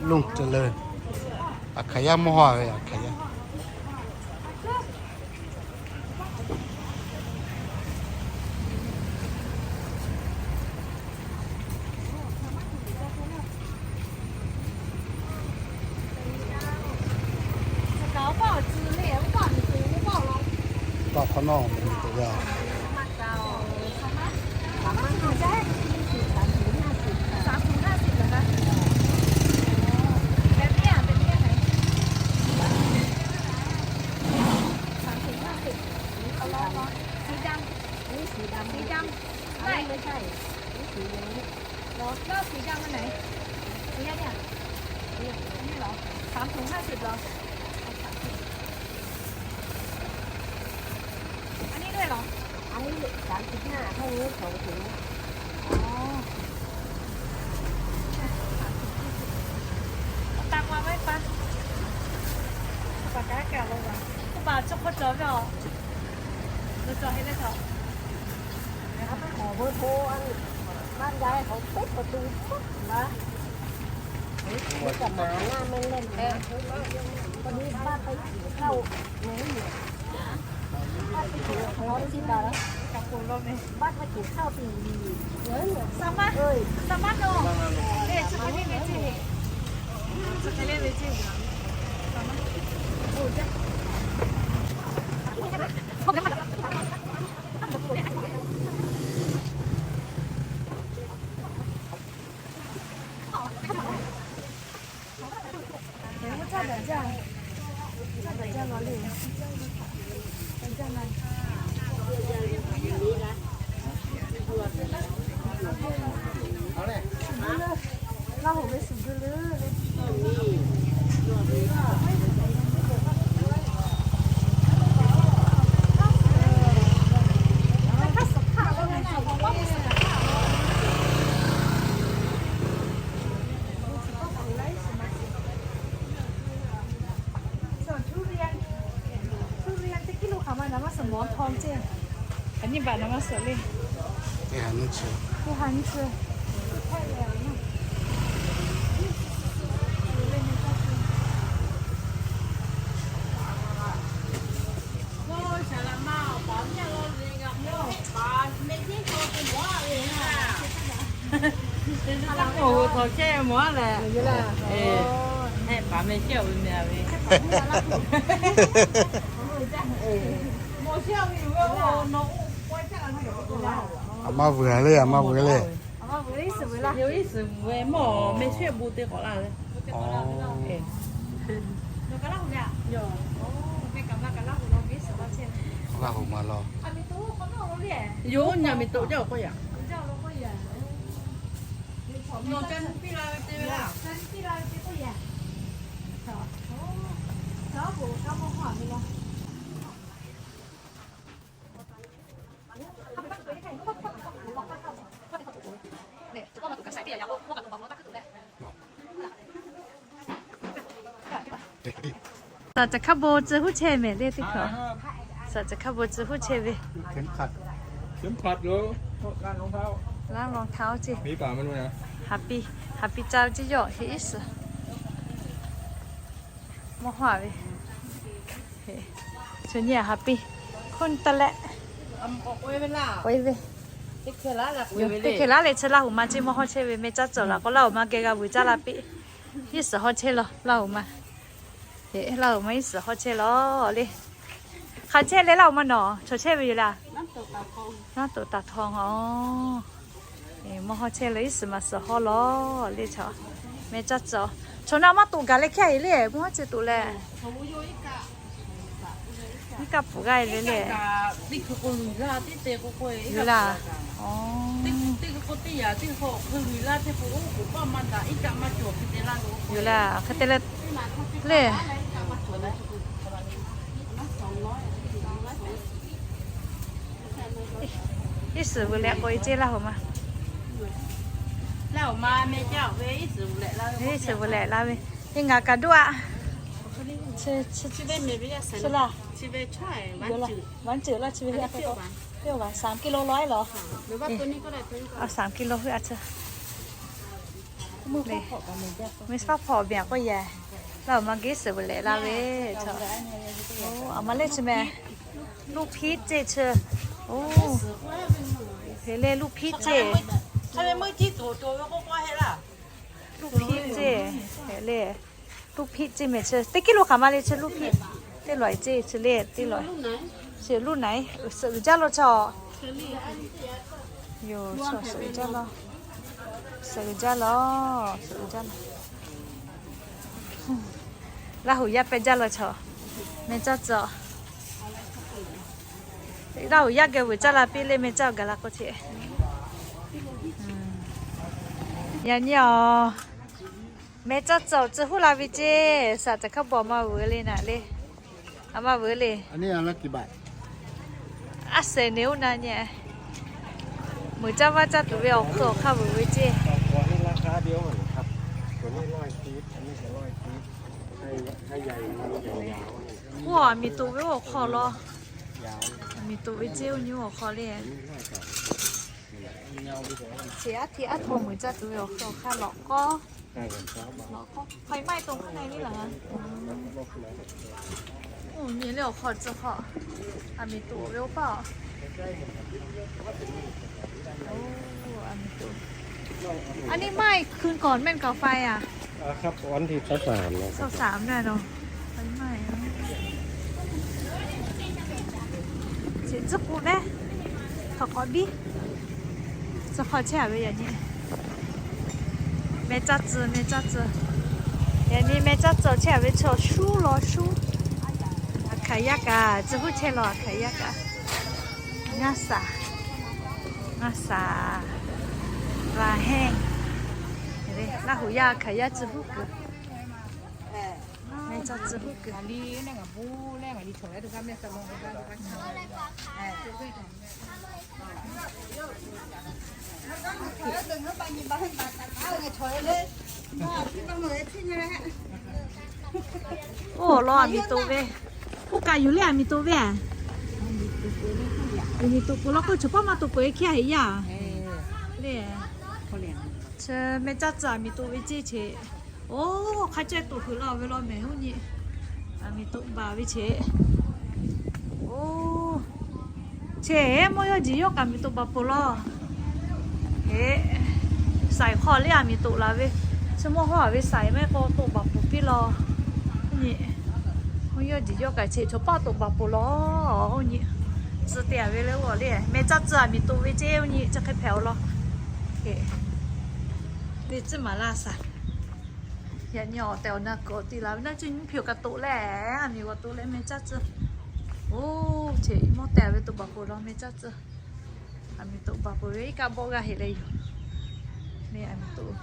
Loˇ cawˬ leh, aˬ hkaˍ yaˇ mawˇ haw ve aˬ hkaˍ yaˇ. Paˆ hk'awꞈ nawˉ mvuhˇ miˬ tuˬ ve aˬ. Anˉ shuˍ, anˉ shuˍ. อันนี้ด้วยเหรอ อันนี้สามสิบห้า เท่านี้สองถุง อ๋อ เอาตังค์วางไว้ปะ ปากกาเก่าลงก่อน คุณบาทจะพอจอดไม่ออก เราจอดให้ได้เถอะ เอาไปขอเบอร์โทรอันบ้านยายเขาปิดประตูปุ๊บนะ เฮ้ย มันจะมาหน้าไม่เล่นนะ วันนี้บ้านไปกินข้าว Bác phải chịu khao thì nhớ nhỉ? Sama, ơi. Sama no. Ê, chụp cái này về chị. Chụp cái này về chị. Sama. Ôi, chắc. Tuˇ rian, tuˇ rian teˇ kiˇ lo hk'aˬ ma naˍ maˇ suhˍ mawˬ htaw ceˇ. Hk'aˬ nyiˇ baꞈ naˍ maˇ suhˍ le. Teˇ ha nyiˇ chi. Teˇ ha nyiˇ chi. Oˇ, htawnˍ chehˇ mawˬ lehˬ. Hehˆ paˍ meh chehˇ ve meh ve. Aˬ ma vuiˬ le, aˬ ma vuiˬ le. Iˉ suhˍ ve mawˬ meh chehˇ bon te k'awꞈ la le. Laˇ huˍ ma law. Yoˬ, nyaꞈ miˬ toꞈ jaˇ k'oˆ yaꞈ. Suhˍ caˬ hkaˇ bon tcuh huˉ chehˇ mehˍ le teˇ hkawꞈ. Suhˍ caˬ hkaˇ bon tcuh huˉ chehˇ ve. Laˇ law htaˇ oˇ ceˇ. Haˍ piˇ, haˍ piˇ caˇ ve ceˇ yawˇ heˆ iˉ suhˍ. Mawˇ hawˇ ve. Chaw nyi haˍ piˇ. Hkunˇ taˇ leh. K'oˆ ve. Teˇ hkeh laˇ leh chi Laˇ huˍ ma ceˇ mawˇ hawˇ chehˇ ve meh caˇ cawˬ laˬ k'o Laˇ huˍ ma geh g'a vuiˬ caˇ la piˇ. Iˉ suhˍ hawˇ chehˇ law Laˇ huˍ ma. Laˇ huˍ ma iˉ suhˍ hawˇ chehˇ law le. Hk'aˬ chehˇ leh Laˇ huˍ ma nawˬ chaw chehˇ ve yoˬ laˇ. Naˉ toꞈ taˍ htaw a. Mawˇ hawˇ chehˇ leh iˉ suhˍ ma suhˍ hawˇ law le chaw. Meh caˇ cawˬ. Chaw naˆ maˇ toꞈ gaˬ leh hkehˇ heˍ le mawˇ hawˇ chehˇ toꞈ leh. Iˉ kaˆ pfuhˍ g'aˇ le le. Yoˬ laˇ. Yoˬ laˇ. Hk'e te leh le. Iˉ suhˍ vuiˬ leh k'o e ceˇ Laˇ huˍ ma. Iˉ suhˍ vuiˬ leh laˇ ve. Teˇ ngaˬ kaꞈ doˆ a. Chi ve mehˍ ve yaˇ suhˍ laˇ. Chi ve chaw, yoˬ laˇ. Vanˉ ceuˬ laˇ chi ve heˆ a k'o. Teˇ oˇ va สาม kilo law e law. สาม kilo heˆ a chi. Mvuhˇ hpawˇ hpawꞈ beh k'oˆ yaˇ. Laˇ huˍ ma geh suhˍ ve lehꞈ la ve. Aˬ ma lehˬ chi meh, ลูกพริก ceˇ chi. Oˇ, hk'e le ลูกพริก ceˇ. ลูกพริก ceˇ. Hk'e le ลูกพริก ceˇ meh chi. Teˇ kiˇ lo kaꞈ ma le chi ลูกพริก. Teˇ lawˬ ceˇ chi le teˇ lawˬ. Chi ลูกไหน suhˍ uiˍ jaˇ law chaw. Yoˬ, suhˍ uiˍ jaˇ law. Suhˍ uiˍ jaˇ law. Suhˍ uiˍ jaˇ law. Laˇ huˍ yaˇ pehˇ jaˇ law chaw. Meh caˇ tcuh. Laˇ huˍ yaˇ geh vuiˬ caˇ la piˇ le meh caˇ gaˬ la k'o hteꞈ. Yaꞈ nyi awˬ, meh caˇ tcuh tcuh huˉ la ve ceˇ. Saˍ teꞈ hk'aˇ bawˬ ma vuiˬ le naˍ le. A ma vuiˬ le. A sehˍ neˍ oˇ na nyi. Muiˬ caˇ vaˇ caˇ tuˬ ve awˬ hk'eun awˬ hk'aˇ vuiˬ ve ceˇ. Oˇ, aˬ miˍ toꞈ ve oˇ awˬ hk'aw law. Aˬ miˍ toꞈ ve ceˇ oˇ nyi awˬ hk'aw le. Ceˬ aˉ htiꞈ aˉ htoꞈ muiˬ caˇ tuˬ ve awˬ hk'eun awˬ hk'aˇ lawꞈ k'awˇ. Lawꞈ k'awˇ ไฟไหม้ ตรงข้างในนี่เหรอคะ? Oˇ nyi le awˬ hk'aw tcuh hk'aw. Aˬ miˍ toꞈ ve oˇ paˇ. Oˇ, aˬ miˍ toꞈ. อันนี้ไหม้คืนก่อนแม่นกว่าไฟอ่ะ ครับ วันที่สิบสามนะ สิบสาม เนี่ยเนาะ ไฟไหม้ Ceꞈ tcuhˉ k'oˆ ve, hk'aˬ k'awꞈ biˇ. Tcuh hk'aw chehˇ a ve yaꞈ nyi. Meh caˇ tcuh, meh caˇ tcuh. Yaꞈ nyi meh caˇ tcuh chehˇ a ve chaw shuˉ law shuˉ. Aˬ hkaˍ yaˇ kaꞈ tcuh huˉ chehˇ law, aˬ hkaˍ yaˇ kaꞈ. Ngaˇ saˍ, ngaˇ saˍ, va hehnˇ. Laˇ huˍ yaˇ aˬ hkaˍ yaˇ tcuh huˉ kuiˬ. Meh caˇ tcuh huˉ kuiˬ. Oˇ lawn aˬ miˍ toꞈ ve. Oˇ kaꞈ yuˬ le aˬ miˍ toꞈ ve a. Aˬ miˍ toꞈ peuˬ law k'o, chaw paˇ maˇ toꞈ peuˬ e hkiˇ a heꞈ yaˇ le. Chi meh caˇ tcuh aˬ miˍ toꞈ ve ceˇ cheꞈ. Oˇ, hk'a ceh toꞈ hk'uiˬ la ve law mehˍ oˇ nyi. Aˬ miˍ toꞈ baˬ ve cheꞈ. Oˇ, cheꞈ, mawˇ yawˇ jiˬ yawˇ kaꞈ miˍ toꞈ baˬ peuˬ law. Eˬ, saiˍ hk'aw le aˬ miˍ toꞈ laˬ ve, chi mawˇ hawˉ a ve saiˍ mehˆ k'o toꞈ baˬ peuˬ piˇ law. Nyi, mawˇ yawˇ jiˬ yawˇ kaꞈ cheꞈ chaw paˇ toꞈ baˬ peuˬ law. Oˇ nyi, tcuh te a ve le oˇ le, meh caˇ tcuh aˬ miˍ toꞈ ve ceˇ oˇ nyi, chi hk'e hpehꞈ awˬ lawn. Te tcuhˉ maˍ laˇ saˍ. Yaꞈ nyi awˬ tehˬ awˬ na kuiˬ awˬ ti laˬ ve naˉ, cuˇ nyiˉ hpeoˬ kaꞈ toꞈ leh, aˬ miˍ g'aw toꞈ leh meh caˇ tcuh. Oˇ, cheꞈ mawˇ tehˬ ve toꞈ baˬ peuˬ law meh caˇ tcuh. Aˬ miˍ toꞈ baˬ peuˬ ve iˉ kaˆ bawˆ g'aˇ heꞈ leh yoˬ. Meh aˬ miˍ toꞈ,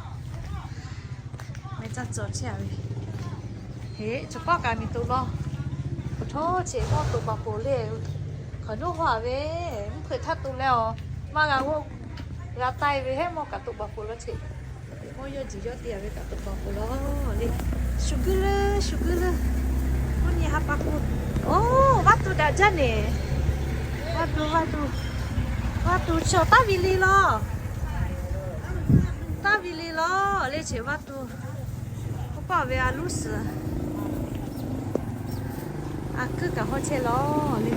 meh caˇ tcuh chehˇ a ve. Heꞈ, chaw paˇ kaꞈ aˬ miˍ toꞈ law. Awˬ htawˇ cheꞈ mawˇ toꞈ baˬ peuˬ le. Hk'aˬ nuˇ hawˉ a ve, mvuhˇ hpeuꞈ htaˇ toꞈ leh awˬ maˇ g'a g'oˆ, g'a taiˇ ve heˉ mawˇ kaꞈ toꞈ baˬ peuˬ law cheꞈ. Mawˇ yawˇ jiˬ yawˇ te a ve kaꞈ toꞈ baˬ peuˬ law le. Shu guiˇ leuˉ, shu guiˇ leuˉ. Oˇ nyi ha pa k'o, oˇ, vaˇ tuˬ daꞈ jaˇ neˬ. Vaˇ tuˬ, vaˇ tuˬ, vaˇ tuˬ chi taˇ ve le law. Taˇ ve le law le cheꞈ vaˇ tuˬ. K'oˆ paˇ ve a luˉ suhˍ. A kuiˉ kaꞈ hawˉ chehˇ law le.